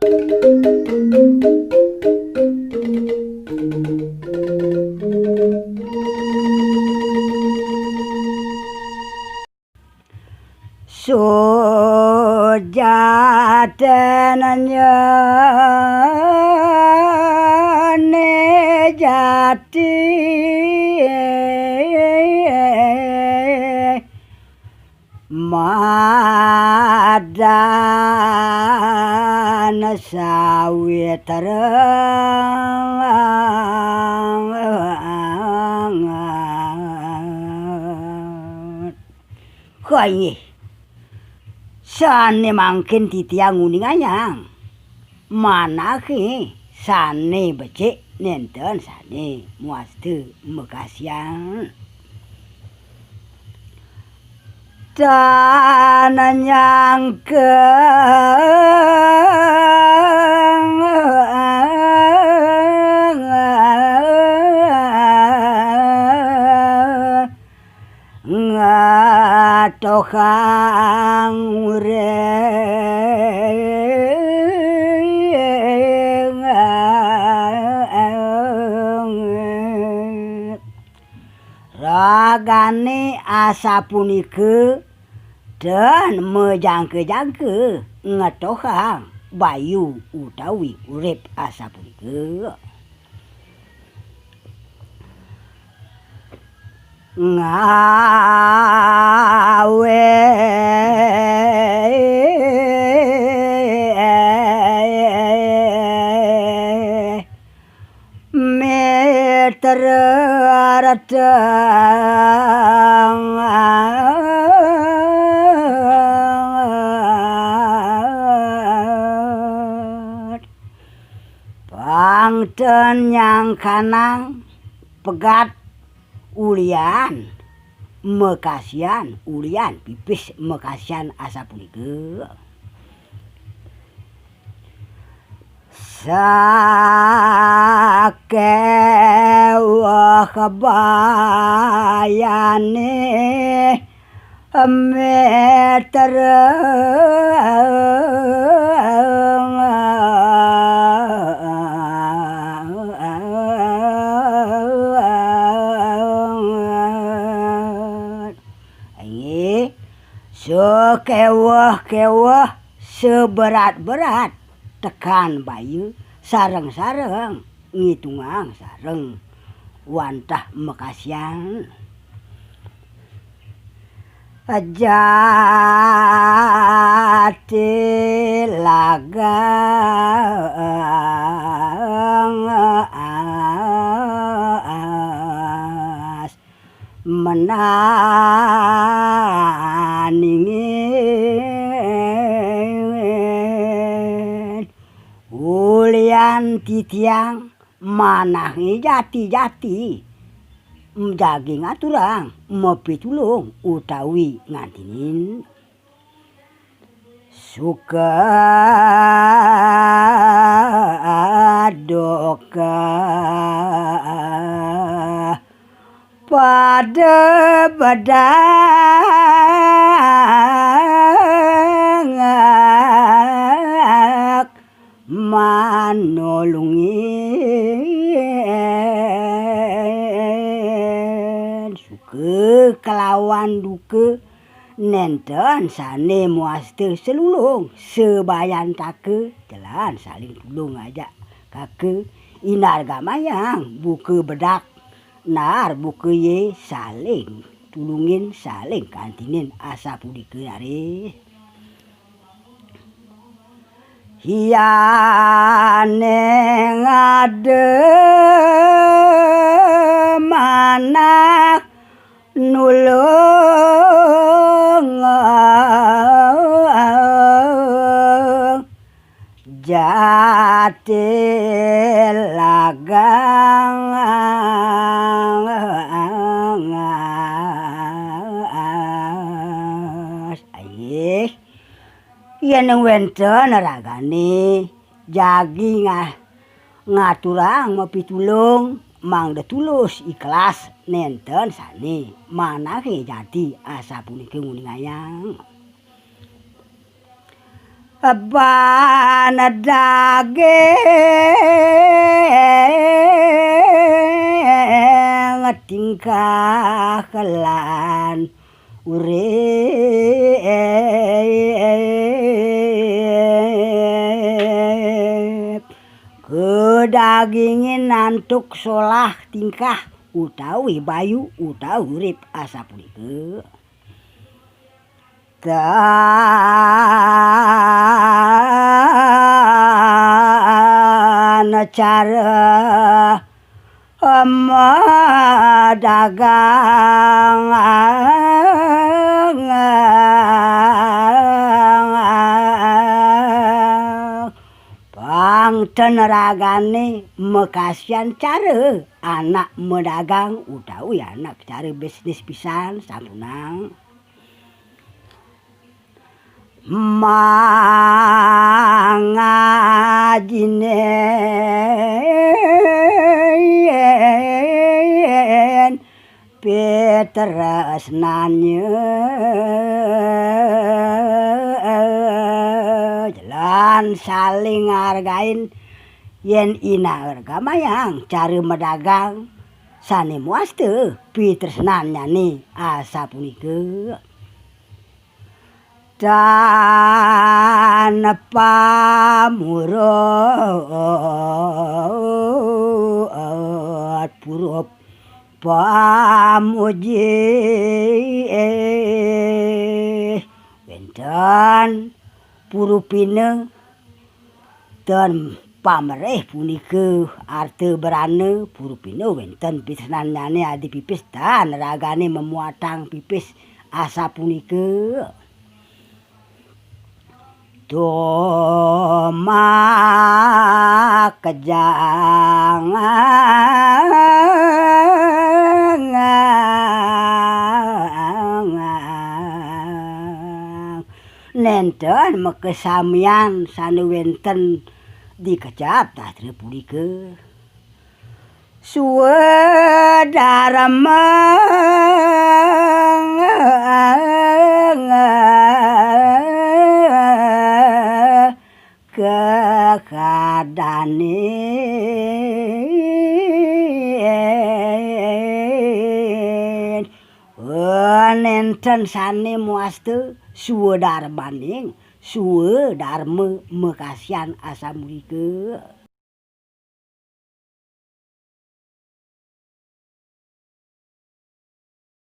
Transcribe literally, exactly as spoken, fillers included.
Sujatine jati madan sawitra. Inggih. Sane mangkin titiang nguningayang. Manahe sane becik nenten sane muasta makasihan. Tan nyangka ngatohang uring. Ragane asapunika tan majangka-jangka ngetohang bayu utawi urip asapunika. Ngawe mitra reteng. Pang ten nyangkanang pegat ulian makasihan, ulian pipis makasihan asapunika. Sakéweh bayane mitra. Inggih, sakéweh-kéweh, saberat-berat tekan bayu, sareng-sareng ngitungang sareng wantah makasihan. Jati lagang as menaningin. Ulian titiang manahe jati-jati jagi ngaturang mapitulung utawi ngantinin. Suka duka pada bedangak manulungin. Suka kelawan duka nenten sane muasta selulung sabayantaka, jalan saling tulung ajak kaka, indar gamayang buka bedak, nar buka ye saling tulungin, saling kantinin asapunika raris. Hiane ngada manah nulung jati lagang. Aih, yen wenten ragane jagi nga-, ngaturang mapitulung, mangda tulus ikhlas nenten sane manahe jati asapunika nguningayang. Ban daging tingkah lan urip. Kedagingin antuk solah tingkah utawi bayu utawi urip asapunika. Tan cara madagang. Pang ten ragane makasian cara anak madagang utawi anak cara bisnis pisan sampunang. Mangajinen pitresnanya lan saling ngargain yen inargamayang cara madagang sane muasta pitresnanyane asapunika. Tan pamurut purup pamuji. Wenten purupina ten pamrih punika arta brana purupina wenten pitresnanyane adi pipis tan ragane mamuatang pipis asapunika. Tumakejang nenten makasamian sane wenten di kecap sastra punika. Swadarma kekadanin. Nenten sane muasta swadarmaning swadarma makasian asamunika.